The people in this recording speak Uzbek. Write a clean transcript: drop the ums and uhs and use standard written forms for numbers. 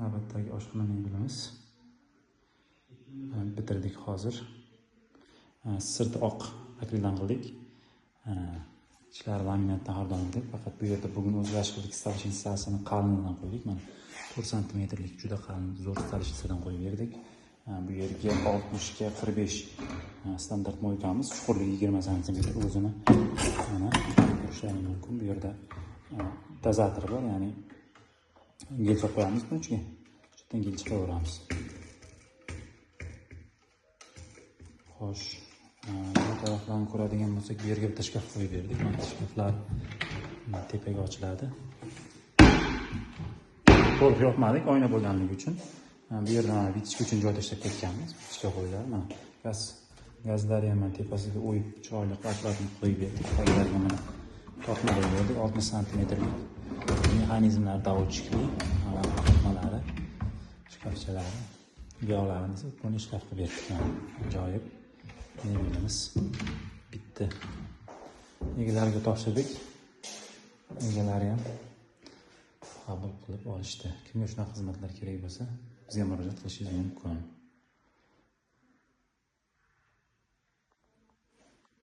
Navbatdagi oshxona mebelimiz. Bitirdik hozir. Sirti oq akrildan qildik. Ichlari laminatdan har doimgidek, faqat bu yerda bugun o'zgarish qildik, stoleshницасini qalinligidan qo'ydik. Mana 4 santimetrlik juda qalin zo'r stoleshnicadan qo'yib berdik. Bu yerga 60 ga 45 standart moykamiz, chuqurligi 20 santimetr o'zini mana ko'rishlaring mumkin. Bu yerda dozator bor, ya'ni gel solib qo'yamiz buni ichiga. Chetdan gel chiqaraveramiz. Xo'sh, bu tarafdan ko'radigan bo'lsak, bu yerga bitta shkaf qo'yib berdik. Mana shkaflar tepaga ochiladi. To'liq yopmadik, oyna bo'lganligi uchun. Bu yerda mana bitichka uchun joy tashlab ketganmiz. Bitichka qo'yiladi. Mana gazlari ham mana tepasiga o'yib, chiroyli qilib qo'yib berdik. Taglariga mana tortma qo'yib berdik. 60 santimetrlik mexanizmlar, davotchikli, tortmalari, shkafchalari, bu yoqlarini buni shkaf qilib berdik. Mana ajoyib mebelimiz bitdi. Egalariga topshirdik. Egalari ham qabul qilib olishdi. Kimga shunaqa xizmatlar kerak bo'lsa, bizga murojaat qilishingiz mumkin.